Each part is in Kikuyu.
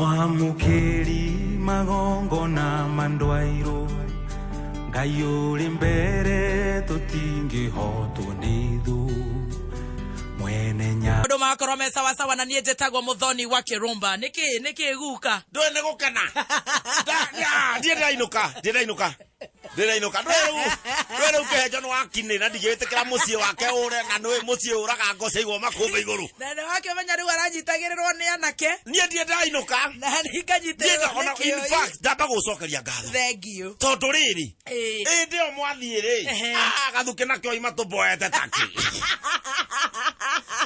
Mwamũkĩri magongona mandwairũ, Ngai ũrĩ mbere tũtingĩhotwo nĩ thũ. Mwene nya Andå magakorwo me sawasawa na niä njätagwo må thoni wa kä rå nä kä nä kä guka. Ndũĩ nĩ gũkena. Ndiĩ ndĩrainũka, ndiĩ ndĩrainũka, ndĩrainũka. Ndũĩ rĩu kĩhenjo nĩ wakinĩ na ndingĩĩtĩkĩra mũciĩ wake ũre na nĩũĩ mũciĩ ũraga ngo ciaigwo makũmbĩ igũrũ. Na nä wakä menya rä u aranyitagä rä rwo nä anake. Niĩ ndiĩ ndĩrainũka. Na ninganyitä Niĩ ona in fact ndamba gũcokeria ngatho Thengio. Tondũ rĩrĩ, ĩndĩ ĩyo mwathiĩ rĩ, gathukĩ nakĩo ima tũmboete taki.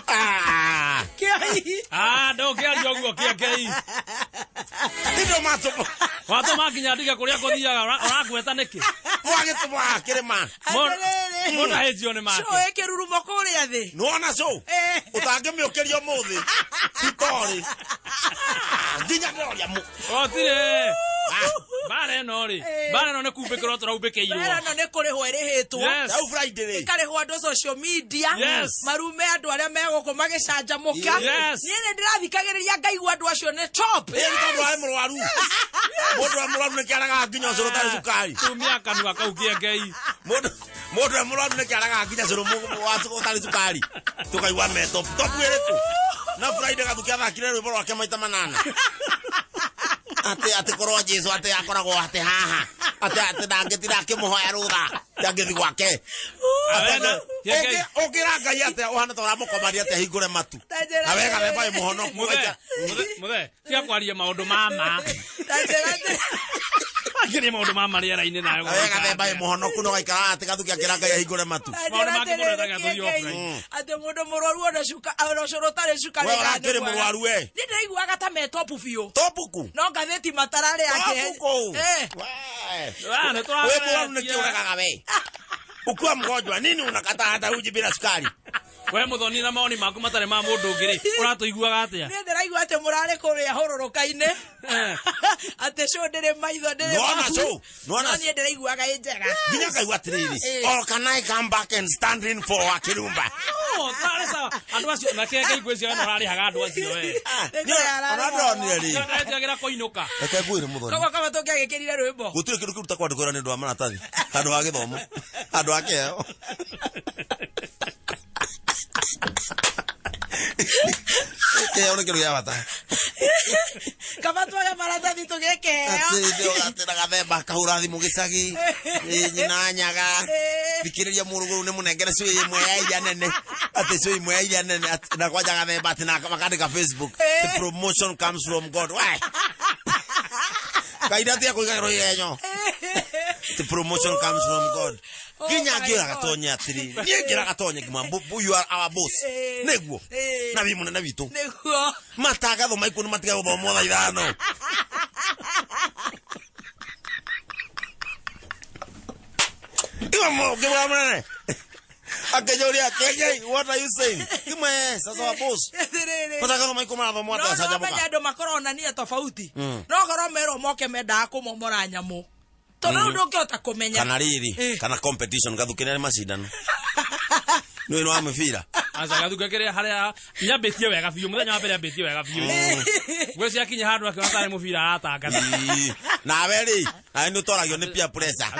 Ah, Kĩoi. Ah, ndũngĩaria ũguo kĩengei. Ĩndĩ matũmbo Watũma nginya ndige kũrĩa ngũthiaga ũrangweta nĩkĩ? Mwagĩtũmboaga kĩrĩma. Atĩrĩrĩ. Mũndũ ahĩnjio nĩ make. Cũĩ kĩrurumo kũrĩa thĩ. Nĩwona cũ ũtangĩmĩũkĩria ũmũthĩ titorĩ nginya ndĩroria mũ Gũtirĩ. Mbara ĩno rĩ, mbara ĩno nĩ kumbĩkĩrwo tũraumbĩkĩirwo. Mbara ĩno nĩ kũrĩhwo ĩrĩhĩtwo. Rĩu Friday rĩ. Ĩkarĩhwo andũ social media. Marume andũ arĩa me gũkũ magĩcanjamũka. Niĩ nĩ ndĩrathikagĩrĩria ngaigua andũ acio nĩ top. Ĩĩ, nĩ tondũ arĩ mũrwaru. Mũndũ e mũrwaru nĩkĩ aragaga nginya ũcũrũ ũtarĩ cukari? Tumia kanua kau kĩengei. Mũndũ e mũrwaru nĩkĩ aragaga nginya cũrũ ũtarĩ cukari? Tũkaigua me top. Top ĩrĩkũ? Na Friday Gathuki athakire rwĩmbo rwake maita manana. Atĩ korwo Jesu atĩ akoragwo atĩ haha. Atĩ ndangĩtinda akĩmũhoya rũtha. Atĩ angĩthiĩ gwake. Ũngĩra Ngai atĩa ũhana ta ũramũkomania atĩ ahingũre matu. Na wega themba wĩ mũhonoku. Mũthee, mũthee, tiga kwaria maũndũ ma ma. Akĩria maũndũ ma ma rĩera-inĩ nayo. Na wega themba wĩ mũhonoku no gaikara atĩ Gathuki akĩra Ngai ahingũre matu. Maũndũ mangĩ mũndũ etaga tũthiĩ offline. Atĩ mũndũ mũrwaru ona cuka ona ũcũrũ ũtarĩ cukari. We ũrakĩrĩ mũrwaru we. Niĩ ndĩraiguaga ta me top biũ. Topuku. No ngathĩti matararĩ ake. Topuku. Ah, nĩ We mũrwaru nĩkĩ tũrageretie. ũregaga we? Ukiwa mgonjwa nini unakataa hata uji bila sukari? We mũthoni na mawoni maku matarĩ ma mũndũ ũngĩ rĩ, ũratũiguaga atĩa? Niĩ ndĩraigua atĩ mũrarĩ kũrĩa hũrũrũka-inĩ. Atĩ cũ ndĩrĩ maitho ndĩrĩ Nĩwona mahu. cũ? Nĩwona No niĩ ndĩraiguaga ĩ njega. Nginya ngaigua atĩrĩrĩ, or can I come back and stand in for Wakirumba? Oh, tarĩ sawa. Andũ acio na kĩengei ngwĩciria we nĩ ũrarĩhaga andũ acio we. Ona ndonire rĩ. Ndĩretigagĩra kũinũka. Reke ngwĩre mũthoni. Koguo kaba tũngĩagĩkĩrire rwĩmbo. Gũtirĩ kĩndũ kĩruta kwandĩkwo wĩra nĩ ũndũ wa maratathi, handũ ha gĩthomo, handũ ha kĩheo. Kĩheo nĩ kĩndũ gĩa bata. Kaba tuoye maratathi tũgĩe kĩheo. Atĩ na gathemba akahũra thimũ gĩcagi. Ĩ, nyina nyaga. Thikĩrĩria mũrũgũrũ nĩ mũnengere cũĩ ĩmwe ya iria nene. Atĩ cũĩ ĩmwe ya iria nene atĩ- na kwanja gathemba atĩ na makandĩka Facebook. The promotion comes from God. Why? Kaida tia kũigagĩrwo igenyo. The promotion comes from God. Oh Nginya my ngĩra God. gatonye atĩrĩrĩ. Niĩ ngĩra gatonye ngĩmwĩra, you are our boss. Nĩguo. Na wĩ mũnene witũ. Nĩguo. Matangatho maikũ nĩ matiga gũthomwo thaa 5. Iwa ngĩmwĩra mũnene. Akĩnjũria, "Kĩengei, what are you saying?" Ngĩmwĩra, "Eh, sasa wa boss." Atĩrĩrĩ. Matangatho maikũ marathomwo No atĩa no canjamũka. menya andũ makoragwo na nia tofauti. No korwo merwo moke mendaga kũmomora nyamũ. Tondũ rĩu ndũngĩhota kũmenya. Kana rĩrĩ, kana competition Gathuki nĩ macindano. Nĩ wĩra wa mĩbira. Aca Gathuke kĩrĩa harĩa nyambĩtie wega biũ mũthenya wa mbere ambĩtie wega biũ. Ngwĩciria akinya handũ akĩona tarĩ mũbira aratangatha. Ii. Nawe rĩ, nawe nĩ ũtoragio nĩ peer pressure.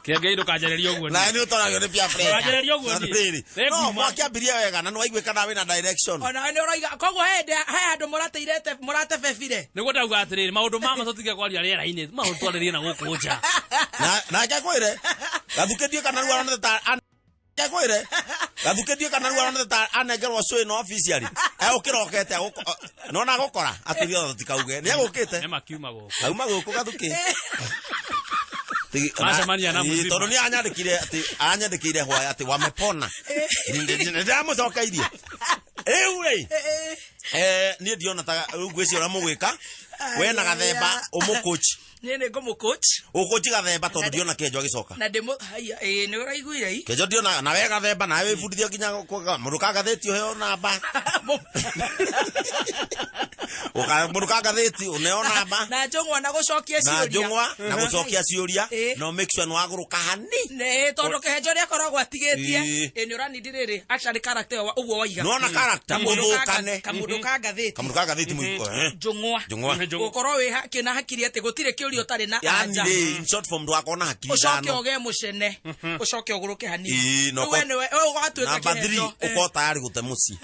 Kĩengei ndũkanjarĩrie ũguo. Nawe nĩ ũtoragio nĩ peer pressure. Ndũkanjarĩrie ũguo Tondũ niĩ. rĩrĩ, no Nĩnguma. mwakĩambirie wega na nĩwaiguĩka nawe wĩna direction. Ona nĩ ũroiga koguo he hĩndĩ he handũ mũrateirete mũratebebire. Nĩguo ndauga atĩrĩrĩ maũndũ ma ma tũtige kwaria rĩera-inĩ maũndũ twarĩrie na gũkũ nja. Na ngekwĩre Gathukĩ ndiĩ kana rĩu aronete ta ngekwĩre Gathukĩ ndiĩ kana rĩu aronete ta anengerwo cũĩ na officially egũkĩrokete nona agũkora atũria tũtikauge nĩ egũkĩte. Nĩ makiuma gũkũ. Auma gũkũ Gathukĩ. Macemania na Ĩ, mũcima. tondũ nĩ anyandĩkire atĩ anyandĩkĩire hwaĩ atĩ wamepona. Ndĩramũcokeirie rĩu rĩ, niĩ ndiona ta rĩu ngwĩciria ũrĩa mũgwĩka we na Gathemba ũmũkũci. Niĩ nĩ ngũmũ-coach Ũkũnji gathemba tondũ ndiona kĩenjo agĩcoka. Na ndĩmũ haiya, ĩĩ nĩ ũraiguire i. Kĩenjo ndiona na we gathemba nawe wĩbundithio nginya mũndũ ka ngathĩti ũheo namba. Mũndũ ka ngathĩti ũneo namba. Na njũng'wa na gũcokia Na ciũria. njũng'wa na gũcokia ciũria Ĩĩ. no make sure nĩwagũrũka hani. Nĩ tondũ kĩhenjo nĩ akoragwo atigĩtie. Ĩĩ. Ĩĩ nĩ ũranindi rĩrĩ actually character ĩyo ũguo waiga. Nĩwona character Kamũndũ ka- mũthũkane. Kamũndũ ka ngathĩti. Kamũndũ ka ngathĩti mũiko. Njũng'wa. Njũng'wa. Njũng'wa. Gũkorwo wĩ hakĩ na hakiri atĩ gũtirĩ kĩũria ũtarĩ na Yani anja. rĩ, in short form ndũgakorwo na hakiri Ũcoke ithano. ũgĩe mũcene. Ũcoke ũgũrũke hanini. Ĩĩ, na Rĩu we ũko- nĩwe we ũgatuĩka Number 3 kĩhenjo. Ĩĩ. ũkorwo tayari gũte mũciĩ.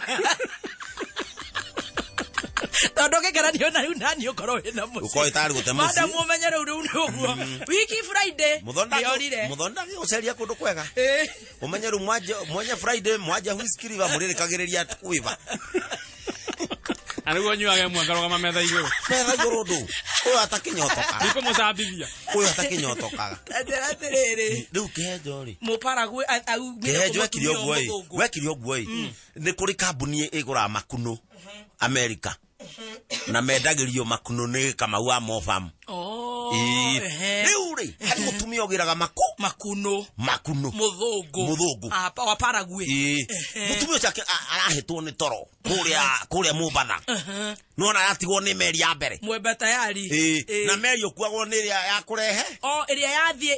Tondũ ũngĩkeranio na rĩu nani ũkorwo wĩna mũciĩ. Ũkorwo wĩ tayari gũte mũciĩ. Madam ũmenye rĩu rĩu nĩ ũguo. Wiki Friday nĩorire. Mũthonda gũceria kũndũ kwega. Ĩĩ. Ũmenye rĩu mwenye Friday mwanja whisky river mũrĩrĩkagĩrĩria kwĩba. Na nĩguo nyuage ĩmwe ngarũgama metha igũrũ. Metha igũrũ ndũ. Ũyũ atakĩnyotokaga. Ndikũmũcambithia. Ũyũ atakĩnyotokaga. Ta njĩra atĩrĩrĩ. Rĩu kĩhenjo rĩ. Mũparagwe aumire Kĩhenjo ekire kũmũtumia ũguo ĩ. mũthũngũ. Wekire ũguo ĩ. Nĩ kũrĩ kambuni ĩgũraga makunũ Amerika. Na mendagĩrio makunũ nĩ Kamau wa Mofam. Oh, Ĩĩ. ehe. Rĩu rĩ, harĩ mũtumia ũgĩraga Makunũ. makunũ. Mũthũngũ. Mũthũngũ. Ah, wa Paraguay. Ĩĩ. Mũtumia ũcio arahĩtwo nĩ toro kũrĩa Mombatha. Nĩwona aratigwo nĩ meri ya mbere. Mwembe tayari. Ĩĩ. Ĩĩ. Na meri ũkuagwo nĩ ĩrĩa ya kũrehe. O ĩrĩa yathiĩ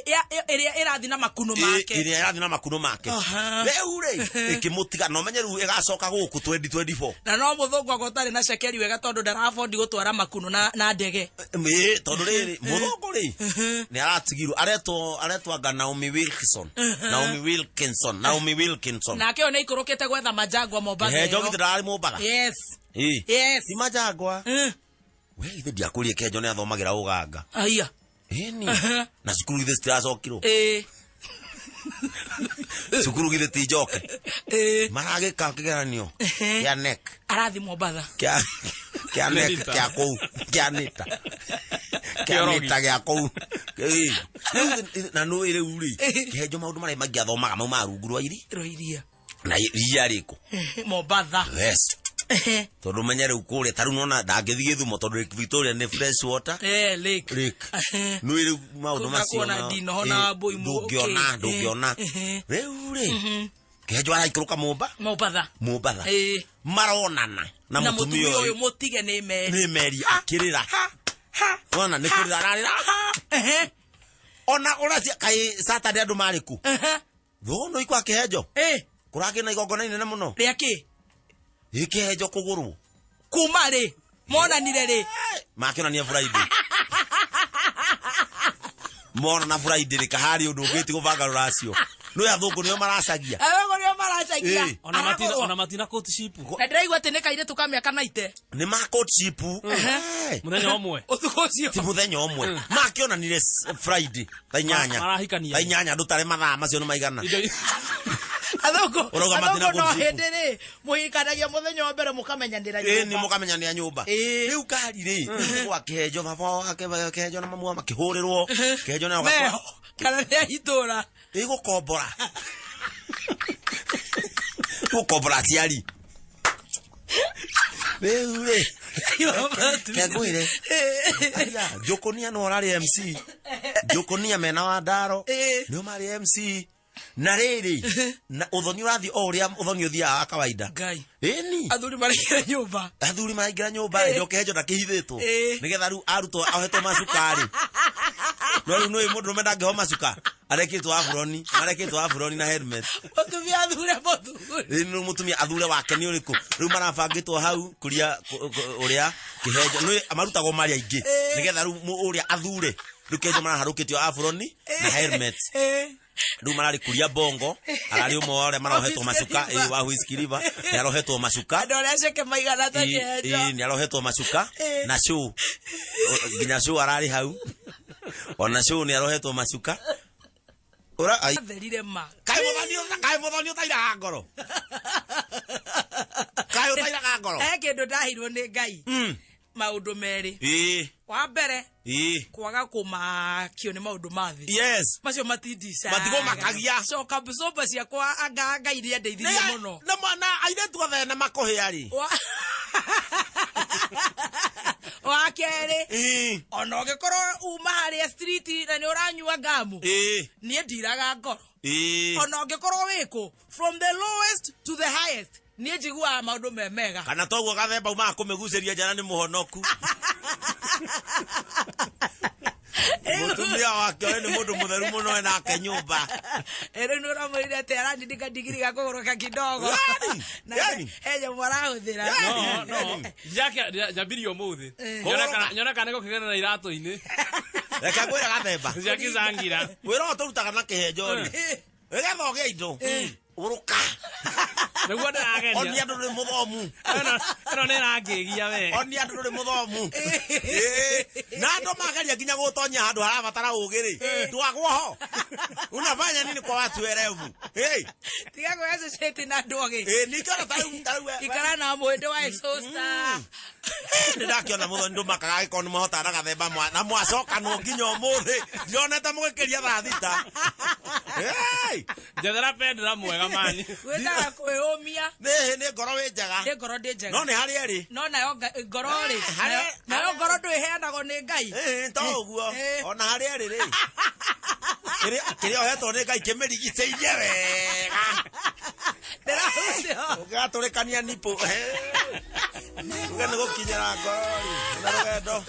ĩrĩa ĩrathiĩ na makunũ Ĩĩ, make. ĩrĩa ĩrathiĩ na makunũ make. Aha. Rĩu rĩ, ĩkĩmũtiga na ũmenye rĩu ĩgacoka gũkũ 2024. Na no mũthũngũ akorwo ũtarĩ na cekeri wega tondũ ndarabondi gũtwara makunũ na ndege. Ĩĩ, tondũ rĩrĩ mũthũngũ rĩ nĩ aratigirwo aretwo anga Naomi Wilkinson. Naomi Wilkinson. Naomi Wilkinson. Nake ũyũ nĩ aikũrũkĩte gwetha manjangwa Mombatha. Kĩhenjo ĩyo. githĩ ndararĩ Mombatha. Yes. Ĩĩ. Yes. Ti manjangwa. We ithe ndiakũrie kĩhenjo nĩ athomagĩra ũganga. Aya. Ĩni. Na cukuru githĩ citiracokirwo. Ĩĩ. Cukuru githĩ ti njoke. Ĩĩ. Maragĩka kĩgeranio kĩa NEC. Arathiĩ Mombatha. Kĩa NEC Nita. kĩa kũu kĩa nita. Kĩa Kĩorogi. nita gĩa kũu. Ĩĩ. Rĩu na nũĩ rĩu rĩ kĩhenjo maũndũ marĩa maingĩ athomaga maumaga rungu rwa iri Rwa iria. na iria rĩkũ. Mombatha. Yes. Tondũ menye rĩu kũrĩa ta rĩu nona ndangĩthiĩ Gĩthumo tondũ Lake Victoria nĩ fresh water. Eh, lake. Lake. Nũĩ rĩu maũndũ Kũu macio kuona ndinoho na mbũi ndũngĩona okay. ndũngĩona. Rĩu rĩ kĩhenjo araikũrũka Mombatha. Mombatha. Ĩĩ. Maronana na Na mũtumia mũtumia ũyũ ũyũ mũtige nĩ meri. nĩ meri akĩrĩra. Wona nĩ kũrĩra ararĩra. Ona ũracia kaĩ Saturday andũ marĩ kũ? Thũnũ ikwa kĩhenjo. Ĩĩ. Kũragĩ na igongona inene mũno. Rĩa kĩ? Ĩ kĩhenjo kũgũrwo. Kuma rĩ? Monanire rĩ? Makĩonania Friday. Mona na Friday rĩ kahari ũndũ ũngĩ ti gũbanga rũracio. Nĩ athũngũ nĩo maracagia. Athũngũ nĩo maracagia. Ĩĩ. Ona matina Aragũrwo. ona matina courtship. Na ndĩraigua atĩ nĩ kairĩtu ka mĩaka 90. Nĩ ma courtship. Mũthenya ũmwe. Ũtukũ ũcio. Ti mũthenya ũmwe. Makĩonanire Friday thaa inyanya. Marahikania. Thaa inyanya ndũtare mathaa macio nĩ maigana. Indo Athũngũ Ũrauga matina athũngũ no courtship. hĩndĩ rĩ mũhikanagia mũthenya wa mbere mũkamenyanĩra Ĩĩ nĩ nyũmba. mũkamenyanĩra nyũmba. Ĩĩ. Rĩu ngari rĩ gwa kĩhenjo baba wake kĩhenjo na mamu wao makĩhũrĩrwo. Kĩhenjo nayo Meho kana nĩ a itũra. Ĩgũkombora. Gũkombora aciari. Rĩu rĩ kengwĩre Aya, Njũkũnia no ũrarĩ MC. Njũkũnia mena wa Ndaro Ĩĩ. nĩo marĩ MC. Na rĩrĩ na ũthoni ũrathiĩ o ũrĩa ũthoni ũthiaga wa kawaida. Ngai. Ĩni. Athuri maraingĩra nyũmba. Athuri maraingĩra nyũmba rĩ kĩhenjo ndakĩhithĩtwo Ĩĩ. nĩgetha rĩu arutwo ohetwo macuka rĩ no rĩu nĩũĩ mũndũrũme ndangĩhoma macuka arekĩtwo aburoni marekĩtwo aburoni na helmet Mũtumia athure mũthuri. rĩu nĩ mũtumia athure wake nĩ ũrĩkũ rĩu marabangĩtwo hau kũria ũrĩa kĩhenjo nĩ marutagwo marĩ aingĩ Ĩĩ. nĩgetha rĩu ũrĩa athure rĩu kĩhenjo maraharũkĩtio aburoni na helmet Ĩĩ. rĩu mararĩ kuria bongo ararĩ ũmwe wa arĩa marohetwo macuka Whiskey ĩĩ wa Whiskey River nĩ arohetwo macuka Andũ arĩa ceke maigana ta Ĩĩ, kĩhenjo. ĩĩ, nĩ arohetwo macuka Ĩĩ. na show nginya show ararĩ hau ona show nĩ arohetwo macuka ura ai Atherire ma. kaĩ mũthoni kaĩ mũthoni ũtairaga ngoro kaĩ ũtairaga ngoro He kĩndũ ndaheirwo nĩ Ngai. Maũndũ merĩ. ĩĩ Wa mbere ĩĩ kwaga kũmakio nĩ maũndũ ma thĩ. yes Macio matindicaga. Matigũmakagia. Coka mbũcũmba ciakwa anga Ngai nĩ andeithirie mũno. na airĩtu othe na makũhĩa rĩ Wa kerĩ, ona ũngĩkorwo uma harĩa street na nĩ ũranyua ngamu, niĩ ndiraga ngoro. Ona ũngĩkorwo wĩkũ, from the lowest to the highest, niĩ njiguaga maũndũ me mega. Kana toguo gathemba umaga kũmĩgucĩria njana nĩ mũhonoku. Mũtumia wake ũyũ nĩ mũndũ mũtheru mũno enake nyũmba. Rĩu nĩ ũramwĩrire atĩ arandindĩka ndigiri ga kũgũrũka kidogo. Yani, Na yani. he nyamũ arahũthĩra. Yani. No, no. Jack njambirie ũmũthĩ. Eh. Nyona kana gũkĩgerera iratũ-inĩ. Reke ngwĩre gathemba. Jackie Zangira. Wĩra ũyũ tũrutaga na kĩhenjo rĩ. Nĩgetha ũgĩe indo. Ũrũka. Nĩguo ndĩrageria. Onia andũ ndũrĩ mũthomu. Ĩno nĩ ĩrangĩgia we. Onia andũ ndũrĩ mũthomu. Ĩĩ. Na andũ mageria nginya gũtonya handũ harabatara ũgĩ rĩ. Ndwagwo ho. Unafanya nini kwa watu werevu? Hey. Tiga kwĩassociate na andũ ogĩ. Ĩĩ ningĩ ona tarĩu tarĩu Ikara na mũhĩndĩ wa exhauster. Nĩ ndakĩona mũthoni ndũmakaga agĩkorwo nĩ mwahotana na gathemba na mwacokanwo nginya ũmũthĩ ndionete mũgĩkĩria thaa thita. Hey! Njethera bendera mwega mani. Gwĩtaga kwĩyũmia. Nĩ ngoro wĩ njega. Nĩ ngoro ndĩ njega. No nĩ harĩ erĩ. No nayo ngoro rĩ, nayo ngoro ndwĩheanagwo nĩ Ngai. Ĩĩ, to ũguo. Eh. Ona harĩ erĩ rĩ. Kĩrĩa ũhetwo nĩ Ngai kĩmĩrigicĩirie wega. Ndĩrahutio. Ũngĩgatũrĩkania nipũ. Uge nĩ gũkinyĩra ngoro rĩ. Na rũgendo.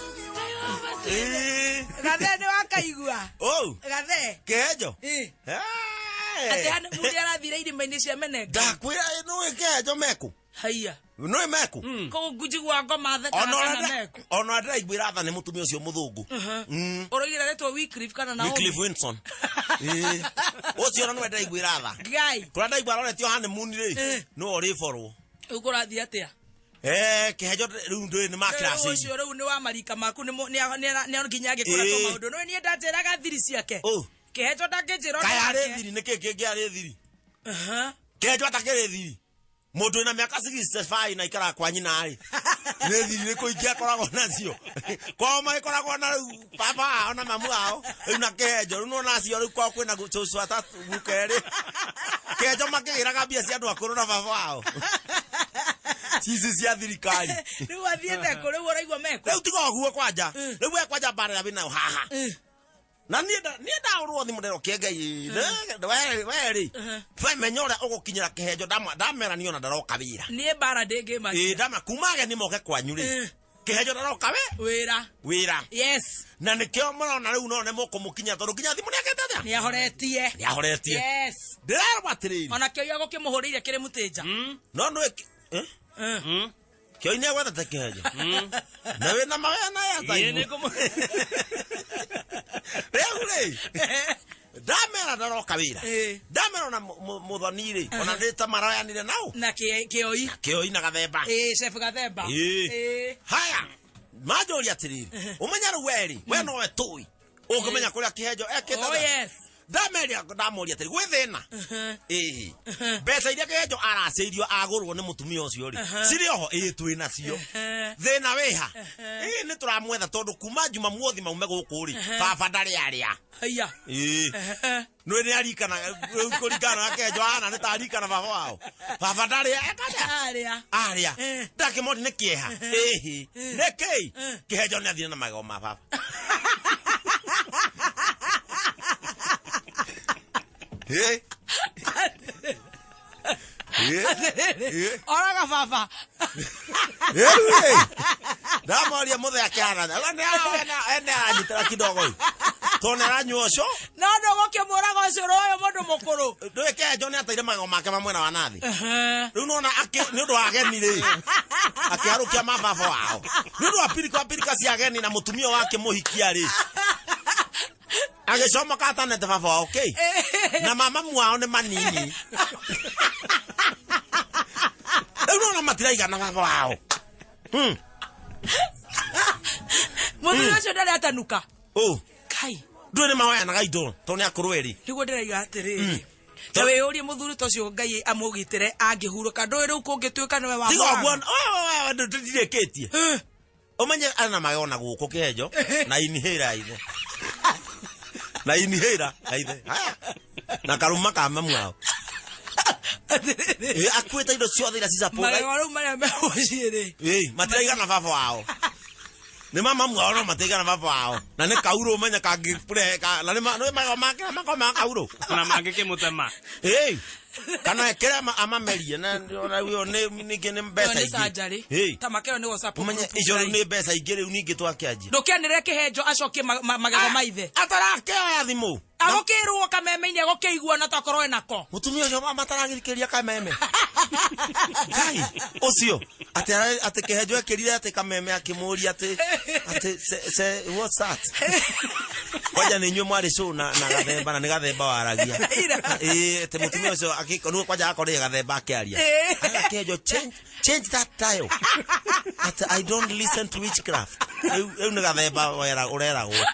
Ĩĩ. Gathe nĩ wakaigua. Ũũ. Gathe. Kĩhenjo. Ĩ. Hey. Atĩ hana mũndũ arathire irima-inĩ cia Menengai. Ndakwĩra nĩũĩ kĩhenjo meku. Haiya. Nĩũĩ meku. Kũu njiguaga ngoma thekaga kana meku. Ona ndĩraiguĩra tha nĩ mũtumia ũcio mũthũngũ. Ũroigire aretwo Wycliffe kana Naomi? Wycliffe Winson. Ĩĩ. Ũcio ona nĩwe ndĩraiguĩra tha. Ngai. Kũrĩa ndaigua aroretio honeymoon rĩ, Eh. nĩwe ũrĩborwo. Rĩu kũrathiĩ atĩa? Kĩhenjo rĩu ndũĩ nĩ makiracĩirie. Ũcio rĩu nĩ wa marika maku nĩ nĩ nginya angĩkũra Ĩĩ. maũndũ. Nĩũĩ niĩ ndanjĩraga thiri ciake. Ũ. Kĩhenjo ndangĩnjĩra ũndũ Kaĩ arĩ wake. thiri nĩkĩ kĩngĩ arĩ thiri? Aha. Kĩhenjo atakĩrĩ thiri. Mũndũ wĩna mĩaka 65 na aikaraga kwa nyina rĩ. Nĩ thiri nĩ kũingĩ akoragwo nacio. Kwao magĩkoragwo na rĩu baba ao na mamu ao rĩu na kĩhenjo rĩu nĩwona acio rĩu kwao kwĩna cũcũ atatũ gukerĩ. Kĩhenjo makĩgĩraga mbia cia andũ akũrũ na baba wao. Cici cia thirikari. Rĩu athiĩte kũ rĩu ũraigua mekũ? Rĩu tiga ũguo kwanja. Rĩu we kwanja mbara ĩrĩa wĩnayo haha. Na niĩ ndaũrwo thimũ ndĩrokia Ngai. We rĩ. We menya ũrĩa ũgũkinyĩra kĩhenjo ndamera niĩ ona ndaroka wĩra. Niĩ mbara ndĩngĩmakia. Ĩĩ ndama kuma ageni moke kwanyu rĩ. Kĩhenjo ndaroka we? Wĩra. Wĩra. Yes. Na nĩkĩo mũrona rĩu no nĩ mũkũmũkinyĩra tondũ nginya thimũ nĩakĩte atĩa? Nĩ ahoretie. Nĩ ahoretie. Yes. Ndĩrerwo atĩrĩrĩ. Ona kĩo gũkĩmũhũrĩire kĩrĩ mũtĩnja. No nĩũĩ Kĩoi nĩ agwethete kĩhenjo. Na wĩna mawĩra ya Ĩĩ, taimu. nĩ ngũmũ- Rĩu rĩ. Ndamera ndaroka wĩra. Ĩĩ. Ndamera ona mũthoni rĩ. Ona ndĩ ta maroyanire nao. Na kĩoi. Kĩoi na gathemba. Ĩĩ, chef Gathemba. Ĩĩ. Ĩĩ. Haya. Manjũria atĩrĩrĩ. Ũmenya rĩu we rĩ. We nowe tũĩ. Ũngĩmenya kũrĩa kĩhenjo ekĩte Oh, atĩa? yes. Ndameria ndamũria atĩrĩ gwĩ thĩna. Ĩĩ. Mbeca iria kĩhenjo aracĩirio agũrwo nĩ mũtumia ũcio rĩ. Cirĩ oho? Ĩĩ twĩ nacio. Thĩna wĩha? Ĩĩ nĩ tũramwetha tondũ kuma Jumamothi maume gũkũ rĩ. Baba ndarĩ arĩa. Haiya. Ĩĩ. Nĩ nĩ arikana rĩu kũringana na kĩhenjo ahana nĩ ta arikana baba wao. Baba ndarĩ ekatĩa? Arĩa. Arĩa. Eh. Ndakĩmori nĩ kĩeha. Ĩhĩ. Nĩkĩ? Kĩhenjo nĩ athire na magego ma baba. Ĩ. Ĩ. Ĩ. Oraga baba. Rĩu rĩ. Ndamoria mũthee akĩhana. Ene aranyitĩra kidogo ĩ. Tondũ nĩ aranyua ũcũ. No ndũgũkĩmũraga ũcũrũ ũyũ mũndũ mũkũrũ. Ndũĩ kĩhenjo nĩ ateire magego make ma mwena wa nathĩ. Rĩu nĩwona nĩ ũndũ wa ageni rĩ. Akĩharũkia ma baba wao. Nĩ ũndũ wa pirika pirika cia ageni na mũtumia wake mũhikia rĩ. Agĩcomoka atanete baba wao kĩ? Na mama wao nĩ manini. Rĩu nĩwona matiraigana baba wao. Mũthuri ũcio ndarĩ atanuka. Ũ. Kai. Ndũĩ nĩ mahoyanaga indo tondũ nĩ akũrũ erĩ. Nĩguo ndĩraiga atĩrĩrĩ. Ta wĩyũrie mũthuri ta ũcio Ngai amũgitĩre angĩhurũka. Ndũĩ rĩu kũngĩtuĩka nĩwe wa Tiga mũraga. ũguo, ndirĩkĩtie. Ũmenye arĩ na magego na gũkũ kĩhenjo na inhaler ya ithe. Na inhaler ya ithe. Haya. Na karuma ka mamu wao. Akuĩte indo ciothe iria cicapũga. Magego rĩu marĩa me mũciĩ rĩ. Ĩ, matiraigana baba wao. Nĩ mamamu wao no matiigana baba wao. Na nĩ kaurũ ũmenye kangĩrehe ka na nĩ nĩ magego make makoo ma kaurũ. Ona mangĩkĩmũtema. Ĩĩ. Kana ekĩre amamerie na ona ũyũ nĩ ningĩ nĩ mbeca Ĩyo nĩ ingĩ. surgery. Ĩĩ. Ta makeo nĩ WhatsApp Ũmenye group icio rĩu Ngai. nĩ mbeca ingĩ rĩu ningĩ twakĩanjia. Ndũkĩanĩrĩre kĩhenjo acokie magego ma ithe. Atarakĩoya thimũ. Agũkĩrwo kameme-inĩ agũkĩigua na tokorwo enako. Mũtumia ũcio mataragĩthikĩrĩria kameme. Ngai ũcio atĩ atĩ kĩhenjo ekĩrire atĩ kameme akĩmũria atĩ atĩ se, what's that? Kwanja nĩ inyuĩ mwarĩ show na na gathemba na nĩ gathemba waragia. Ira. Ĩĩ atĩ mũtumia ũcio akĩ nĩwe kwanja akorire gathemba akĩaria. Ĩĩ. Kĩhenjo change change that dial. Atĩ I don't listen to witchcraft. Rĩu rĩu nĩ gathemba wera ũreragwo.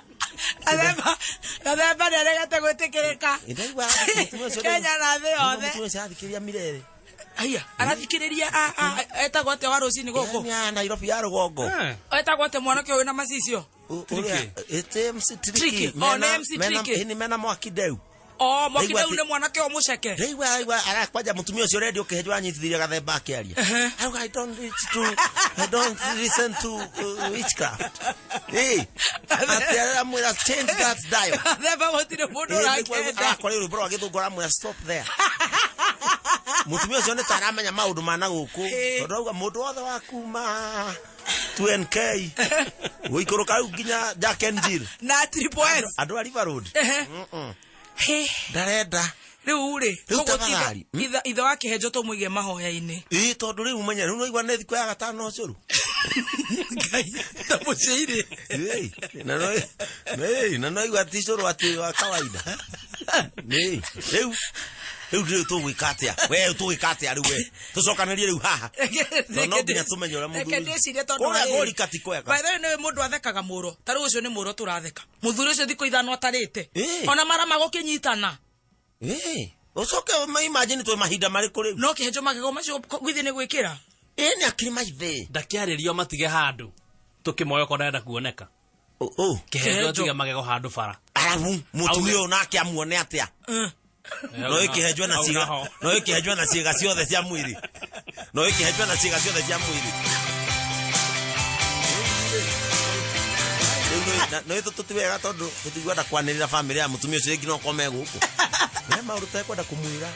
Gathemba gathemba nĩ aregete gwĩtĩkĩrĩka. Ndaigua mũtumia ũcio Kenya na thĩ yothe. Mũtumia ũcio athikĩrĩria Mirere. Aya, arathikĩrĩria etagwo atĩa wa rũcinĩ gũkũ? Ya Nairobi ya rũgongo. Eh. Etagwo atĩa mwanake ũyũ na macicio? Ũrĩa ĩtĩ MC Tricky. Tricky. Oh, nĩ MC Tricky. Ĩni mena mwaki ndeu. O mwaki Ndaigua ndeu atĩ- nĩ mwanake ũyũ mũceke. Ndaigua aigua arakwanja mũtumia ũcio redio kĩhenjo anyitithirie gathemba akĩaria. Auga I don't reach to I don't listen to witchcraft. Ĩ atĩ aramwĩra change that dial. Gathemba gũtirĩ mũndũ ũrakĩenda. Arakora rwĩmbo rwa gĩthũngũ aramwĩra stop there. Mũtumia ũcio nĩ ta aramenya maũndũ ma na gũkũ. Ĩ. Tondũ auga mũndũ wothe wa kuma 2NK gũikũrũka rĩu nginya Jack and Jill. Na triple S. Andũ a River Road. Ehe. Hĩ. Ndarenda. Rĩu rĩ, Rĩu koguo ti tafadhali, ithe wa kĩhenjo tũmũige mahoya-inĩ. Ĩ tondũ rĩu ũmenye rĩu nĩwaigua nĩ thikũ ya gatano cũrũ. Ngai, ta mũciĩ-rĩ. Ĩ, na no ĩ, na no igua ti cũrũ atĩ wa kawaida. Ĩ, rĩu rĩu rĩu tũgwĩka atĩa? We tũgwĩka atĩa rĩu we? Tũcokanĩrie rĩu haha. No no nginya tũmenye ũrĩa Reke mũthuri. ndĩcirie tondũ Kũrĩa rĩrĩ. kũrika ti kwega. By the way, nĩ mũndũ athekaga mũro. Ta rĩu ũcio nĩ mũro tũratheka. Mũthuri ũcio thikũ ithano atarĩte. Ĩ. Ona mara magũkĩnyitana. Ĩ, ũcoke imagine twĩ mahinda marĩkũ rĩu? No kĩhenjo magego macio gũthiĩ nĩ gwĩkĩra. Ĩ nĩ akiri maithe. Ndakĩarĩrio matige handũ. Tũkĩmoya okorwo ndarenda kuoneka. Ũ. Kĩhenjo Kĩhenjo. atige magego handũ bara. Arabu mũtumia ũyũ nake amuone atĩa? No ĩkĩhenjwo na Hau ciĩga naho. no ĩkĩhenjwo na ciĩga ciothe cia mwĩrĩ. No ĩkĩhenjwo na ciĩga ciothe cia mwĩrĩ. Rĩu no ĩtũ tũti wega tondũ tũtigwenda kwanĩrĩra bamĩrĩ ya mũtumia ũcio rĩngĩ no korwo me gũkũ. Me maũndũ tekwenda kũmwĩra.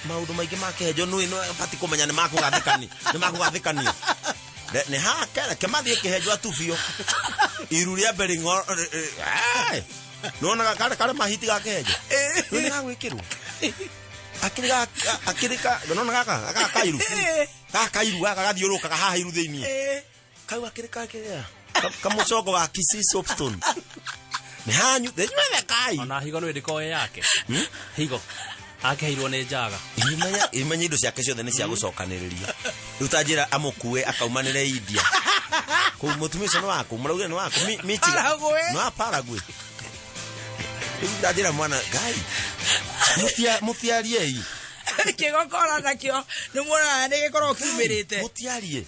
Maũndũ maingĩ ma kĩhenjo nũĩ no bati kũmenya nĩ makũgathĩkani. Nĩ makũgathĩkanio. Nĩ hake reke mathiĩ kĩhenjo atubio. Iru rĩa mbere nĩwonaga karĩ karĩ mahiti ga kĩhenjo. Rĩu nĩ gagwĩkĩrwo. Akĩrĩ ga akĩrĩ ka nĩwona gaka gaka kairu. Gaka kairu gaka gathiũrũrũkaga haha iru thĩiniĩ. Kau akĩrĩ ka kĩrĩa. Kamũcongo ga Kisii soapstone. Nĩ hanyu thĩnyuethe kai. Ona higo nĩ ndĩkorwo ĩ yake. Higo. Akĩheirwo nĩ njaga. Imenya imenya indo ciake ciothe nĩ cia gũcokanĩrĩria. Rĩu ta njĩra amũkue akaumanĩre India. Kũu mũtumia ũcio nĩ waku, mũraugire nĩ waku. Michigan. Paraguay. Nĩ wa Paraguay. Rĩu ta njĩra mwana Ngai. Mũtiariei. Kĩgokora nakĩo nĩ muonaga nĩ gĩkoragwo kiumĩrĩte. Mũtiarie.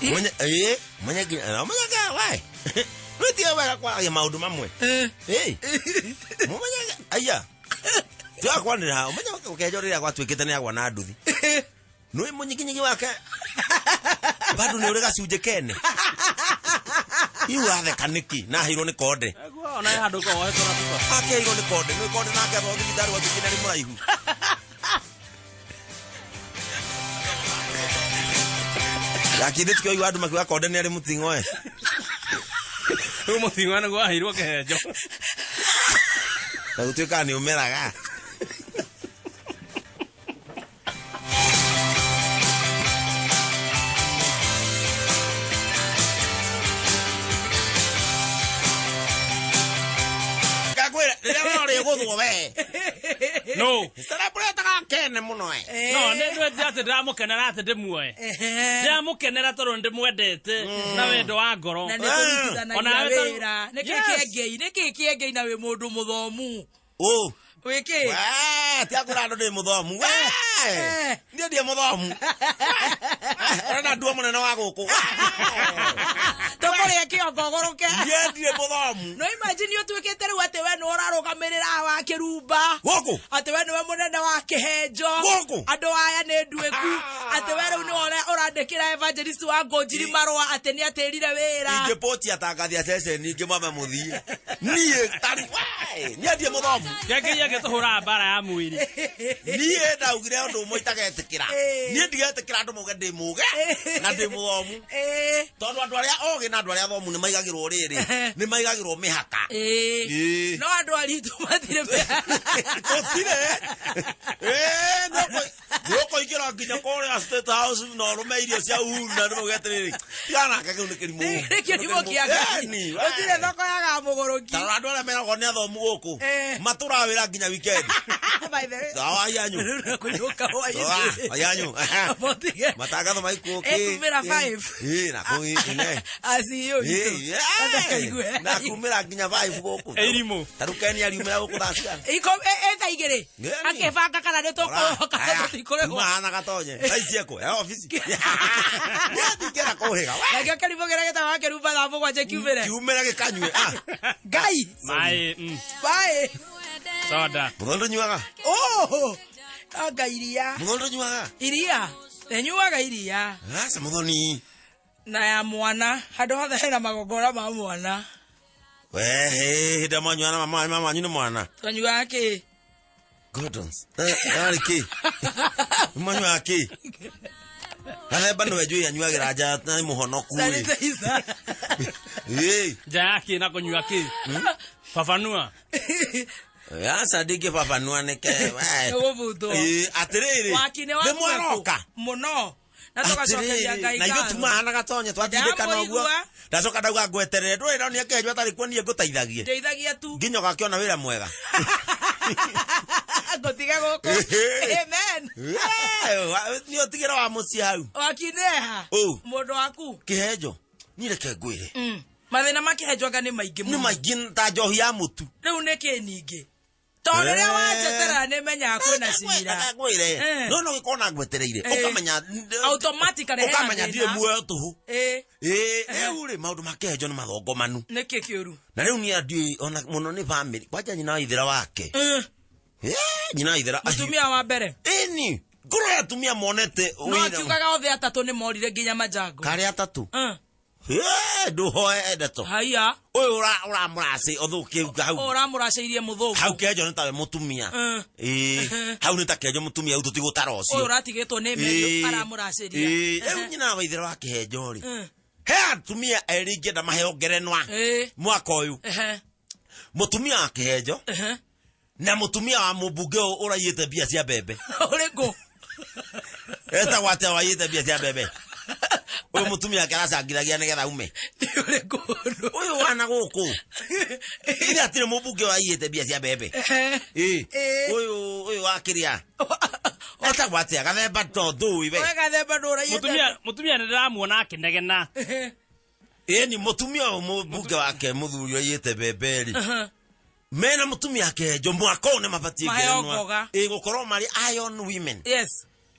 Mwenye ĩ mwenye nginya na mwenye ka we. Rĩu wega kwaragia maũndũ mamwe. Ĩ. Mũmenye aya. Tiwakwanĩra haha ũmenye ũkĩhenjo rĩrĩa gwatuĩkĩte nĩ agwa na nduthi. Nĩ mũnyiginyigi wake bado nĩ ũrĩ gacunjĩ kene. Iu atheka nĩkĩ na aheirwo nĩ konde. Ona he handũ ũkoragwo wohetwo na cuba. Akĩheirwo nĩ konde nĩ konde nake athwo thibitarĩ gwatuĩkĩte nĩ mũraihu. Lakini tukioigua andũ makiuga konde nĩ arĩ mũting'oe. Rĩu mũting'oe nĩguo aheirwo kĩhenjo. Na gũtuĩkaga nĩ ũmeraga. Ngakwĩra rĩrĩa we ũrĩgũthwo we. No. Celebrate gakene mũno we. No, nĩ nĩ atĩ ndĩramũkenera atĩ ndĩmuoe. Ndĩramũkenera tondũ nĩndĩmwendete na wendo wa ngoro. Na nĩ kũrutithanagia Ona we ta- wĩra. Nĩ kĩĩ Yes. kĩengei? Nĩ kĩĩ kĩengei na wĩ mũndũ mũthomu? Ũ. Wĩ kĩ? We, ti akwĩra andũ ndĩ mũthomu. We. Niĩ ndiĩ mũthomu. Ũrenda ndua mũnene wa gũkũ. Tũkũrĩa kĩongo ũgũrũke. Niĩ ndirĩ mũthomu. No imagine ũtuĩkĩte rĩu atĩ we nĩwe ũrarũgamĩrĩra wa kĩrumba. Gũkũ. Atĩ we nĩwe mũnene wa kĩhenjo. Gũkũ. Andũ aya nĩ nduĩku. Atĩ we rĩu nĩwe ũrandĩkĩra evangelist wa ngũnjiri marũa atĩ nĩ atĩrire wĩra. Ingĩpoti atangathi a ceceni ingĩ mame mũthiĩ. Niĩ tari we, niĩ ndirĩ mũthomu. Kĩangĩria gĩtũhũraga mbara ya mwĩrĩ. Niĩ ndaugire ũndũ ũmwe itagetĩkĩra. Ĩĩ. Niĩ ndigetĩkĩra andũ mauge ndĩ mũge na ndĩ mũthomu. Ĩĩ. Tondũ andũ arĩa ogĩ na andũ arĩa athomu nĩ maigagĩrwo rĩrĩ, nĩ maigagĩrwo mĩhaka. Ĩĩ. Ĩĩ. No andũ aritũ matirĩ Tũtirĩ. Ĩĩ, nĩ ũkũingĩra nginya kũrĩa State House na ũrũme irio cia Uhuru na andũ mauge atĩrĩrĩ, tigana nake kĩu nĩ kĩrimũ. Nĩ kĩrimũ kĩa Ngai. Ĩni, we. Gũtirĩ thoko yagaga mũgũrũki. Ta rora andũ arĩa meragwo nĩ athomu gũkũ Eh. matũraga wĩra nginya weekend. By the way. Sawa yanyu. Kũinũka hwaĩ-inĩ. Sawa yanyu. Mũtige. Matangatho maikũ Ĩkumĩra five. Ĩĩ na kũu ine. Acio Ĩĩ, witũ. ĩĩ. Na kumĩra nginya five gũkũ. Ĩrimũ. Ta rĩu Ken ariumĩra gũkũ thaa cigana? Ĩ thaa igĩrĩ. Ĩni. Akĩbanga kana nĩ tũkũrĩhwo kana tũtikũrĩhwo. Kuma hana gatonye. Thaa ici ekũ? E obici. Nĩathingĩra kũhĩga. We. Nakĩo kĩrimũ kĩrĩa gĩtagwo kĩrumba thaa mũgwanja kiumĩre. Kiumĩra gĩkanyue. Ah. Ngai. Maĩ, Bye. soda. Mũthoni ndũnyuaga? Oh. Anga iria. Mũthoni ndũnyuaga? Iria. Nĩnyuaga iria. Aca mũthoni. Na ya mwana. Handũ hothe hena magongona ma mwana. We, hĩ, hĩndĩ ĩrĩa mwanyua na mama mama wanyu nĩ mwana. Twanyuaga kĩ? Gordons. Yarĩ kĩ? Mwanyuaga kĩ? Gathemba nĩwe njũĩ anyuagĩra nja na nĩ mũhonoku ĩ. Sanitizer. Ĩ. Nja ya kĩ na kũnyua kĩ? Fafanua. Aca ndingĩbabanua nĩke. we. Nĩgũbutwo. Ĩ, atĩrĩrĩ. Waki nĩ Nĩ waku mwaroka. mũno. Na tũgacokeria Atĩrĩrĩ, Ngai na ithuĩ ngatho. tuma hana gatonye twatindĩkana ũguo Ndamũigua. ndacoka ndauga ngweterere ndũrĩ no nĩekenjwo atarĩ kuo niĩ ngũteithagie Ndeithagia tu. nginya ũgakĩona wĩra mwega Ngũtige gũkũ. Amen. nĩ ũtigĩra wa mũciĩ hau Waki nĩ eha. Ũ. Mũndũ waku. kĩhenjo niĩ reke ngwĩre Mathĩna ma kĩhenjo anga nĩ maingĩ nĩ mũno. maingĩ ta njohi ya mũtu Rĩu nĩ kĩ ningĩ? Tondũ rĩrĩa wanjeterera nĩ menyaga kwĩna cira. Reke ngwĩre Eh. no no gĩkorwo na ngwetereire Eh. ũkamenya Automatically hena ũkamenya ndirĩ thĩna. muoyo tũhũ Ĩ, ĩĩ rĩu rĩ maũndũ ma kĩhenjo nĩ mathongomanu nĩ kĩ kĩũru? na rĩu niĩ ndiũĩ ona mũno nĩ family kwanja nyina wa ithera wake Eh, nyina wa ithera Mũtumia wa mbere. ĩni ngoro ya atumia monete No wĩra akiugaga othe atatũ nĩ morire nginya majango. karĩ atatũ Eh, ndũhoe ndeto Haiya. ũyũ ũramũracĩ ũthũkĩu hau Ũramũracĩirie mũthũngũ. hau kĩenjo nĩ tawe mũtumia Ĩĩ, hau nĩ ta kĩenjo mũtumia hau tũtigũtara Ũyũ ũcio ũratigĩtwo nĩ Mary aramũracĩria. Ĩĩ, rĩu nyina wa ithera wa kĩhenjo rĩ he atumia erĩ ingĩenda maheo ngerenwa mwaka ũyũ mũtumia wa kĩhenjo na mũtumia wa mũmbunge ũyũ ũraiyĩte mbia cia mbembe Ũrĩkũ? etagwo atĩa waiyĩte mbia cia mbembe ũyũ mũtumia wake aracangithagia nĩgetha aume Nĩ ũrĩkũ? ũyũ wana gũkũ ithe atirĩ mũmbunge waiyĩte mbia cia mbembe Ĩĩ. Ĩĩ. ũyũ ũyũ wa kĩrĩa etagwo atĩa gathemba to ndũĩ we We gathemba ndũraiyĩte. Mũtumia mũtumia nĩ ndĩramuona akĩnegena. ĩni mũtumia ũyũ mũmbunge wake mũthuri waiyĩte mbembe rĩ mena mũtumia kĩhenjo mwaka ũyũ nĩ mabatiĩ Maheo ngerenwa ngoga. ĩ gũkorwo marĩ iron women Yes.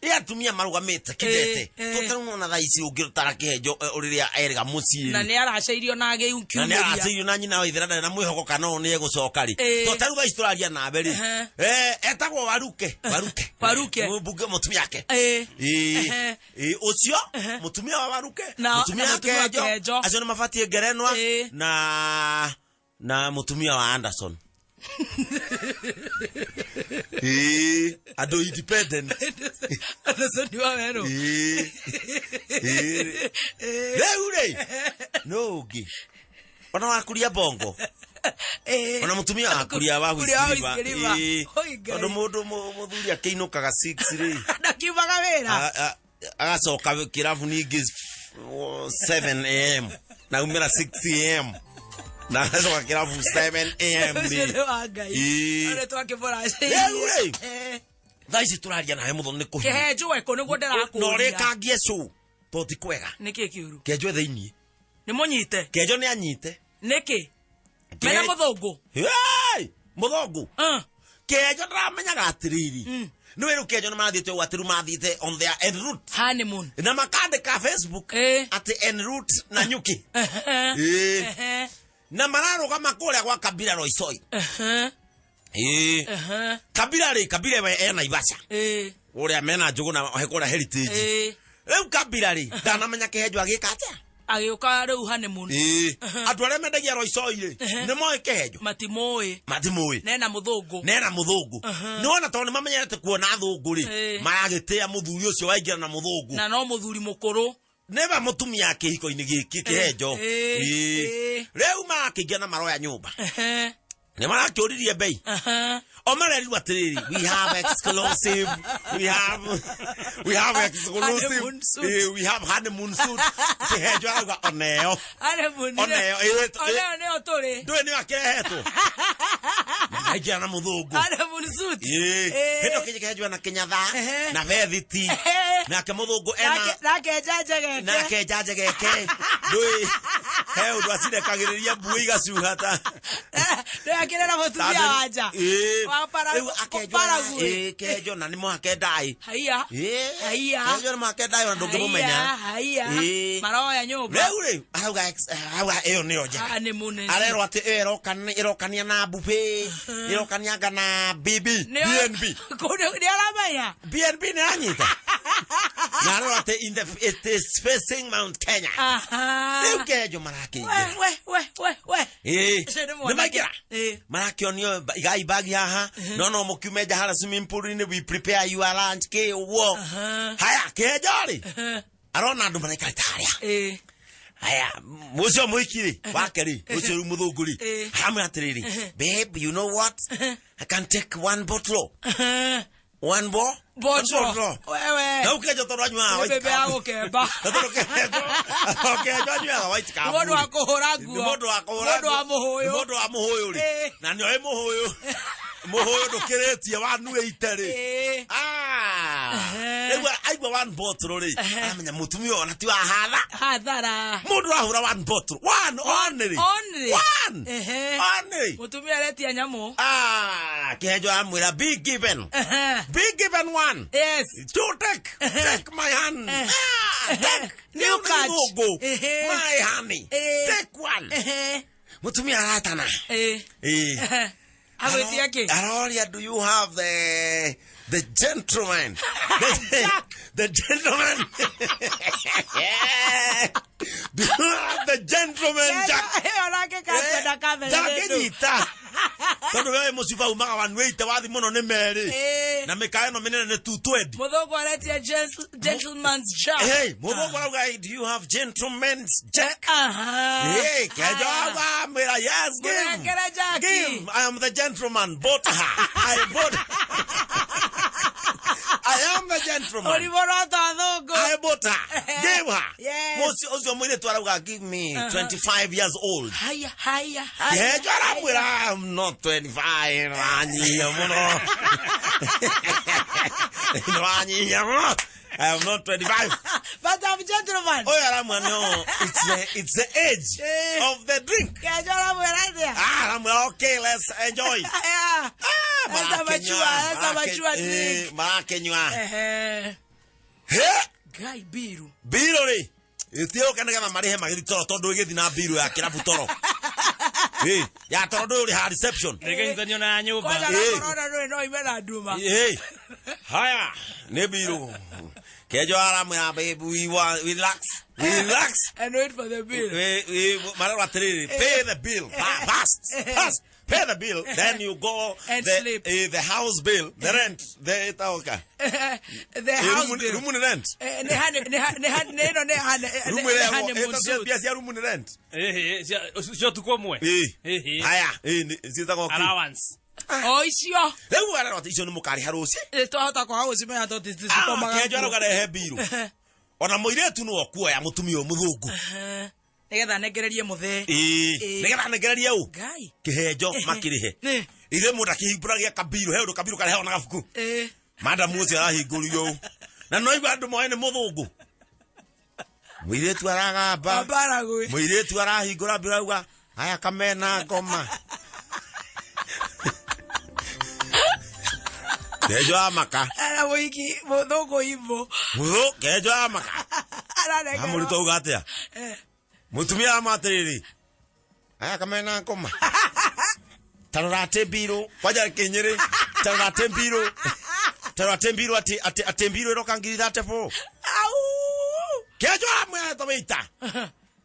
ĩ atumia marũgamĩte kĩndete Ĩĩ, ĩĩ. tondũ rĩu nona thaa ici ũngĩtara kĩhenjo rĩrĩa erĩga mũciĩ Na rĩ nĩ aracĩirio na na nĩ agĩkiumĩria. aracĩirio na nyina wa ithera ndarĩ na mwĩhoko kana ũyũ nĩ egũcoka rĩ Ĩĩ. to tarĩu thaa ici tũraria nawe rĩ Ehe. etagwo waruke waruke Waruke. mũmbunge mũtumia wake Ĩĩ. Ĩĩ. Ehe. Ĩĩ, ũcio mũtumia wa waruke Na- mũtumia na wa mũtumia wa kĩhenjo Kĩhenjo. acio nĩ mabatiĩ ngerenwa Ĩĩ. na mũtumia wa Anderson Ĩĩ, andũ independent Anderson wa werũ. Ĩĩ. Ĩĩ. Rĩu rĩ nũ ũngĩ ona wakuria bongo Ĩĩ. ona mũtumia wakuria wa Kuria wa Whiskey Whiskey River. River. Ĩĩ. Oi, Ngai. tondũ mũndũ mũthuri akĩinũkaga 6 rĩ Ndakiumaga wĩra. Agacoka kĩrabu ningĩ 7 am na umĩra 6 am na agacoka kĩrabu 7 am Ũcio rĩ nĩ wa Ngai. Ĩĩ. Ũrĩa twakĩmũracĩirie. Rĩu rĩ thaa ici tũraria nawe mũthoni nĩ kũhiũ Kĩhenjo wekũ nĩguo na ndĩrakũria. ũrĩkangie cũ tondũ ti kwega Nĩ kĩ kĩũru? kĩenjo e thĩiniĩ Nĩ mũnyite. kĩenjo nĩ anyite Nĩkĩ? Mena mũthũngũ. Hey! Mũthũngũ kĩenjo ndĩramenyaga atĩrĩrĩ Nĩ wĩrũ kĩenjo nĩ mathiĩte ũguo atĩ rĩu mathiĩte on their en route Honeymoon. Na makandĩka Facebook Eh. atĩ en route na nyuki. Ehe. Ĩĩ. Ehe. Na mararũgama kũrĩa gwa Kabira Roisoi. Ehe. Ĩĩ. Ehe. Kabira rĩ, Kabira we e Naivasha. Ĩĩ. Kũrĩa mena njũgũ na he kũrĩa Heritage. Ĩĩ. Rĩu Kabira rĩ, ndanamenya kĩhenjo agĩka atĩa. Agĩũka rĩu honeymoon. Ĩĩ. Andũ arĩa mendagia Roisoi rĩ, nĩ moĩ kĩhenjo? Matimũĩ. Matimũĩ. Nena mũthũngũ. Nena mũthũngũ. Nĩwona tondũ nĩ mamenyerete kuona athũngũ rĩ, Ĩĩ. maragĩtĩa mũthuri ũcio waingĩra na mũthũngũ. Na no mũthuri mũkũrũ. Nĩwe mũtumia kĩhiko-inĩ gĩkĩ kĩhenjo. Ĩĩ. Ĩĩ. Ĩĩ. Rĩu marakĩingĩra na maroya nyũmba. Ehe. Nĩ marakĩũririe bei. Ehe. O marerirwo atĩrĩrĩ, we have exclusive, we have exclusive, Honeymoon suit. We have honeymoon suit. Kĩhenjo arauga oneyo. Honeymoon. Oneyo, ĩĩ, Oneyo nĩyo tũrĩ. Ndũĩ nĩyo akĩrehetwo. Aingĩra na mũthũngũ. Honeymoon suit. Ĩĩ. Ĩĩ. Hĩndĩ ĩyo kĩhenjo ena kĩnyatha Ehe. na vethiti. Ehe. Nake mũthũngũ ena Nake nake njanje geke. Nake njanje geke. Ndũĩ he ũndũ acirekagĩrĩria mbuĩ igacuha ta. Nĩakĩrera mũtumia wa nja. Ĩĩ. Wa Rĩu akenjwo Paraguay. Ĩĩ, kenjo na nĩ mũhaka ndaĩ. Haiya. Ĩĩ. Haiya. Kenjo nĩ mũhaka ndaĩ ona ndũngĩmũmenya. Haiya, haiya. Ĩĩ. Maroya nyũmba. Rĩu rĩ, arauga ĩyo nĩyo njega. Honeymoon suit. Arerwo atĩ ĩyo ĩrokania na buffet, ĩrokania anga na BB, BNB. Kũu nĩ aramenya. BNB nĩ anyita. Na arerwo atĩ it is facing Mount Kenya. Aha. Rĩu kenjo marakĩingĩra. We, we, we, we. Ĩĩ. Ũcio nĩ Nĩ mwanake. maingĩra. Ĩĩ. Marakĩonio igai bagi haha no mũkiume nja harĩa swimming pool-inĩ, we prepare your lunch kĩ ũguo. Aha. Haya, kĩhenjo rĩ, arona andũ maraikarĩte harĩa. Ĩĩ. Haya, mũcio mũhiki rĩ wake rĩ, ũcio rĩu mũthũngũ rĩ, Ĩĩ. aramwĩra atĩrĩrĩ, "Babe, you know what, I can take one bottle." One bo Bottle. One bottle. Wewe. Na ũkĩenjo tondũ anyuaga Nĩ white bebe ya cup. gũkemba. Na tondũ kĩenjo anyuaga white cup Nĩ mũndũ wa rĩ. kũhũra Nĩ nguo. mũndũ wa kũhũra Mũndũ wa nguo. mũhũyũ. Nĩ mũndũ wa mũhũyũ rĩ. Ĩĩ. Na nĩoĩ mũhũyũ, mũhũyũ ndũkĩrĩtie 180 rĩ. Ĩĩ. Ah. Ehe. Rĩu aigua one bottle rĩ, aramenya mũtumia ũyũ ona ti wa hatha. Hathara. Mũndũ arahũra one bottle, one only. Only. One Ehe. only. Mũtumia aretia nyamũ. Ah, kĩhenjo aramwĩra, "Be given." Ehe. Be given one. Yes. To take my hand. Ah, take. New catch. Mũthũngũ. Ehe. My honey. Eh. Take one. Ehe. Mũtumia aratana. Ĩĩ. Ĩĩ. Ehe. Agwĩtia kĩ? Aroria, "Do you have the gentleman? The gentleman. Do you have the gentleman Jack?" Ĩyo nake kakwenda kamera. Ndangĩnyita tondũ we mũciba umaga 180 wathi mũno nĩ merĩ. Ĩĩ. Na mĩkawa ĩno mĩnene nĩ 220. Mũthũngũ aretia gentleman's jack. Hey, mũthũngũ arauga, "Hey, do you have gentleman's jack?" Aha. Hey, kenjo amwĩra, "Yes, give." Mũnengere Jack. "Give. I am the gentleman. Bought her. I bought. I am the gentleman. Ũrimũ no ta athũngũ. I bought her. Give her." Yes. Mũcio ũcio mũirĩtu arauga, "Give me 25 years old." Haya, haya, haya. Kĩhenjo aramwĩra, "I'm not 25." Wanyihia mũno. Wanyihia mũno. "I am not 25." But I'm gentleman. Ũyũ aramwĩra, "No, it's the age Eh. of the drink." Kĩhenjo aramwĩra atĩa? Ah, aramwĩra, "Okay, let's enjoy." Yeah. Ah, That's a mature, that's a mature drink. Marakĩnyua. Ehe. He! Ngai biru. Mbirũ rĩ ĩtiũke nĩgetha marĩhe magĩthi toro tondũ ĩgĩthi na mbirũ ya kĩrabu toro. Ĩ, ya toro ndũĩ ũrĩ ha reception. Rĩngĩnyitithanio na ya nyũmba. Kwanja Eh. na corona ndũrĩ no ime na nduma. Ĩ, haya nĩ mbirũ kenjo aramwĩra, "Babe, we want, relax, relax." And wait for the bill. We marerwo atĩrĩrĩ, pay the bill fast, fast, pay the bill, then you go And the, sleep. The house bill, the rent, the ĩtaũka The house bill. Rumu nĩ rent. Nĩ nĩ ĩno nĩ Rumu nĩ ĩrĩa honeymoon suit. mbia cia rumu nĩ rent. Ĩhĩ, cia ũtukũ ũmwe. Ĩĩ. Ĩhĩ. Haya, ĩĩ, ciĩtagwo kĩ? Allowance. O icio. Rĩu arerwo atĩ icio nĩ mũkarĩha rũciũ. Twahota kwaga gũcimenya tondũ titikomaga. Kenjo arauga rehe mbirũ ona mũirĩtu nĩwe ũkuoya mũtumia ũyũ mũthũngũ. Nĩgetha anengererie mũthee. Ĩĩ. Ĩĩ. Nĩgetha anengererie ũ? Ngai. Kĩhenjo makĩrĩhe. Nĩ. Ithe mũndũ akĩhingũragia kabirũ, he ũndũ kabirũ karehagwo na gabuku. Ĩĩ. Madamu ũcio arahingũrio ũũ na no igua andũ moe nĩ mũthũngũ, mũirĩtu aragamba. Ambaragwe. Mũirĩtu arahingũra mbirũ auga aya kamena ngoma. Kejo amaka. Ara mũhiki mũthũngũ imbo. Mũthũ kejo amaka. Aranengerwo. Amũrutwo uga atĩa? Mũtumia ama atĩrĩrĩ. Aya kamena ngoma. Tarora atĩ mbirũ. Kwanja kĩnyĩrĩ. Tarora atĩ mbirũ. Tarora atĩ mbirũ atĩ atĩ atĩ mbirũ ĩroka ngiri 34. Au. Kejo amwe to wĩita.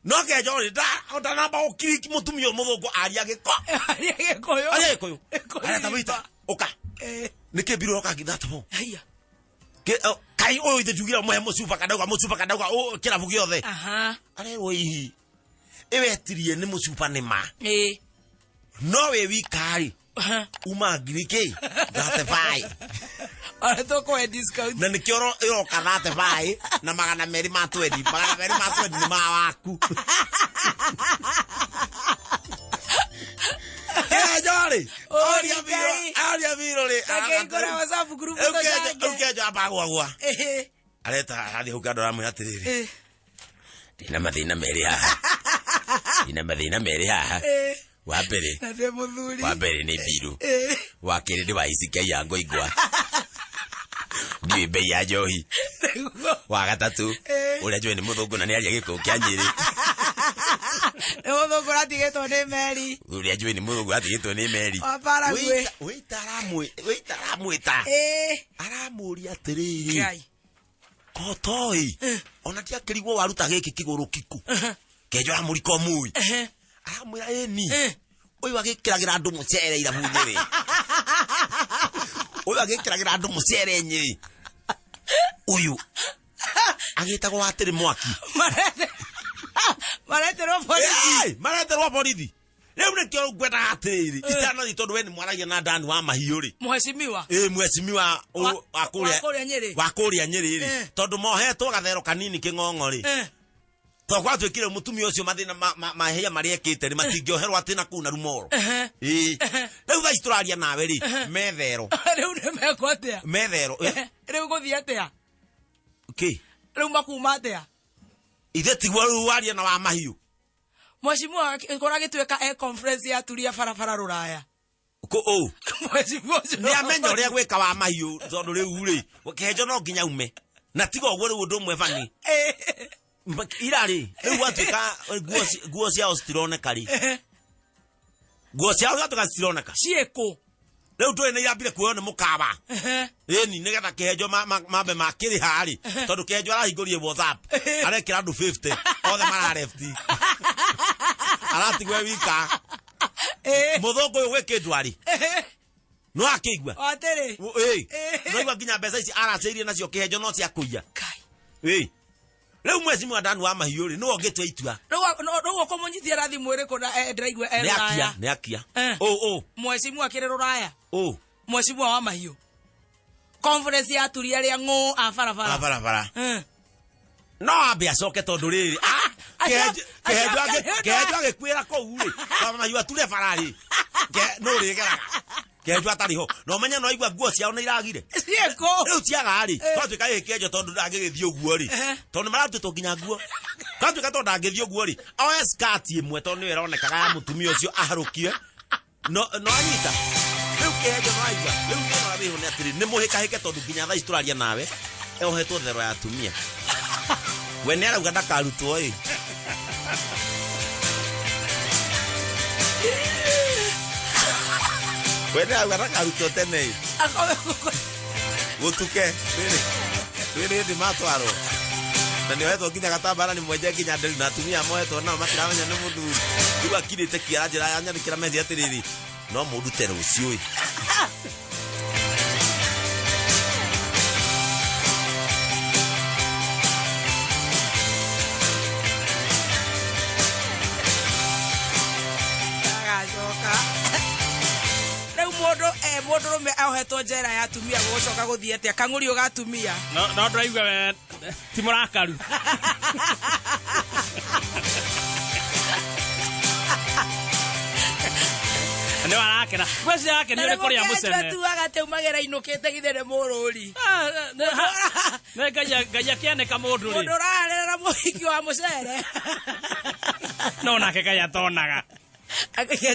No kejo rĩ nda ndanamba gũkiriki mũtumia ũyũ mũthũngũ aria gĩko. Aria gĩkũyũ. Aria gĩkũyũ. Gĩkũyũ Aria ta wĩita. Ũka. Nĩkĩ mbirũ ĩroka ngiri 34? Haiya. Kai ũyũ ithe njugire mũhe mũcuba kandauga mũcuba kandauga kĩrabu gĩothe. Aha. Arerwo ihi. Ĩwetirie nĩ mũcuba nĩ ma. No wĩ wika rĩ. Uma ngiri kĩ? 35. Ona tũkũhe discount. Na nĩkĩo ĩroka 35 na 220 ma 20. 220 ma 20 nĩ ma waku. Kejo rĩ. Oria biro, oria biro rĩ. Akĩhingũra WhatsApp group Rĩu tũcange. Kejo amba gwagwa. Areta arathiĩ hau kando aramwĩra atĩrĩrĩ. Ndĩna mathĩna merĩ haha. Ndĩna mathĩna merĩ haha. Wa mbere. Na ndĩ mũthuri. Wa mbere nĩ mbirũ. Wa kerĩ nĩ wa ici Ngai ya ngoingwa. Ndiũĩ mbei ya njohi. Wa gatatũ, ũrĩa njũĩ nĩ mũthũngũ na nĩ aria gĩkũyũ kĩa Nyĩrĩ. Nĩ mũthũngũ ũratigĩtwo nĩ meri. Ũrĩa njũĩ nĩ mũthũngũ ũratigĩtwo nĩ meri. Wa Paraguay. Wĩta aramwĩta. Aramũria atĩrĩrĩ. Ngai. Kotoĩ. Ona ndiakĩrigwo waruta gĩkĩ kĩgũrũ kiku. Kejo aramũrika ũmũĩ. Aramwĩra ĩni. Ũyũ agĩkĩragĩra andũ mũcere irabu Nyĩrĩ. Ũyũ agĩkĩragĩra andũ mũcere Nyĩrĩ. Ũyũ agĩtagwo atĩrĩ mwaki. Mareterwo borithi. Mareterwo borithi. Rĩu nĩkĩo ngwendaga atĩrĩrĩ. Itanathiĩ tondũ we nĩ mwaragia na Ndani wa mahiũ rĩ. Mheshimiwa. Mheshimiwa wa kũrĩa Nyĩrĩ. Wa kũrĩa Nyĩrĩ rĩ. Tondũ mohetwo gathero kanini kĩng'ong'o rĩ. Tondũ gwatuĩkire mũtumia ũcio mathĩna mahĩa marĩa ekĩte rĩ matingĩoherwo atĩ na kũu na rumoro. Rĩu thaa ici tũraria nawe rĩ, methero. Rĩu nĩ mekwo atĩa? Methero. Rĩu gũthiĩ atĩa? Kĩ? Rĩu makuma atĩa? Ithe tiguo rĩu waria na wa mahiũ. Mheshimiwa korwo agĩtuĩka e conference ya atumia barabara rũraya. Kũ ũ? Mheshimiwa ũcio. Nĩ amenya ũrĩa gwĩka wa mahiũ tondũ rĩu rĩ, kĩhenjo no nginya ume. Na tiga ũguo rĩu ũndũ ũmwe bani. Ira rĩ, rĩu gwatuĩka nguo ciao citironeka rĩ. Nguo ciao gwatuĩka citironeka. Ciĩkũ? Rĩu ndũĩ nĩ irambire kuoywo nĩ mũkawa. Ĩni nĩgetha kĩhenjo mambe makĩrĩha rĩ. Tondũ kĩhenjo arahingũrire WhatsApp. Arekĩra andũ 50. Othe mararefti. Aratigwo e wika. Mũthũngũ ũyũ gwĩ kĩndũ arĩ. No akĩigua. Atĩrĩ. No igua nginya mbeca ici aracĩirie nacio kĩhenjo no cia kũiya. Rĩu mheshimiwa Ndanu wa mahiũ rĩ, nĩwe ũngĩtua itua. Rĩu ũkũmũnyitia na thimũ ĩrĩkũ na ndĩraigua e Nĩ akia, rũraya. nĩ akia. Ũ. Mheshimiwa akĩrĩ rũraya. Ũ. Mheshimiwa wa mahiũ. Conference ya atumia arĩa ng'ũ a barabara. A barabara. No ambe acoke tondũ rĩrĩ, kĩhenjo agĩkuĩra kũu rĩ, wa mahiũ ature bara rĩ. Nũ ũrĩgeraga? Kĩhenjo atarĩ ho. Na ũmenye no aigua nguo ciao nĩ iragire. Ciĩkũ? Rĩu ciaga rĩ, twatuĩka gĩkĩ kĩhenjo tondũ ndangĩgĩthiĩ ũguo rĩ. Tondũ maratuĩtwo nginya nguo. Twatuĩka tondũ ndangĩthiĩ ũguo rĩ, oe skirt ĩmwe tondũ nĩyo ĩronekaga ya mũtumia ũcio aharũkie. No anyita. Rĩu kĩhenjo no aigua. Rĩu thĩna ũrĩa wĩho nĩ atĩrĩ, nĩ mũhĩkahĩke tondũ nginya thaa ici tũraria nawe, ohetwo thero ya atumia. We nĩ arauga ndakarutwo ĩ. We nĩ arauga ndakarutwo tene ĩ. Gũtuke. Rĩrĩ hĩndĩ matwarwo. Na nĩ ohetwo nginya gatambara nĩ mwenje nginya nderu na atumia mohetwo nao matiramenya nĩ mũthuri. Rĩu akirĩte kĩara njĩra ya nyandĩkĩra message atĩrĩrĩ, no mũndute rũciũ ĩ. Agacoka. Rĩu mũndũ mũndũrũme ohetwo njera ya atumia gũgũcoka gũthiĩ atĩa? Kang'ũri ũgatumia. No ndĩraigua we ti mũrakaru. Nĩ warakena. Ngwĩciria arakenio nĩ kũrĩa mũcene. Na tuaga atĩ umagĩra inũkĩte githĩ nĩ mũrũri. Nĩ Ngai akĩanĩka mũndũ rĩ. Mũndũ ũrarera mũhiki wa mũcere. No nake Ngai atonaga.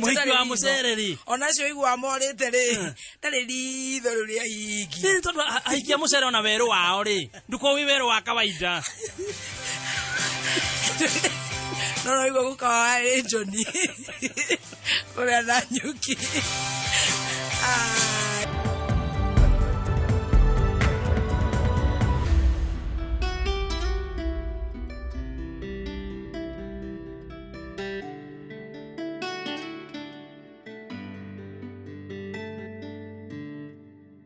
Mũhiki wa mũcere rĩ. Ona acio iguaga morĩte rĩ, ndarĩ ritho rĩu rĩa hingi. Rĩrĩ tondũ ahikia mũcere ona werũ wao rĩ, ndũkoragwo wĩ werũ wa kawaida. No no igua guka wa rĩ Johnny kũrĩa na nyuki. Ah.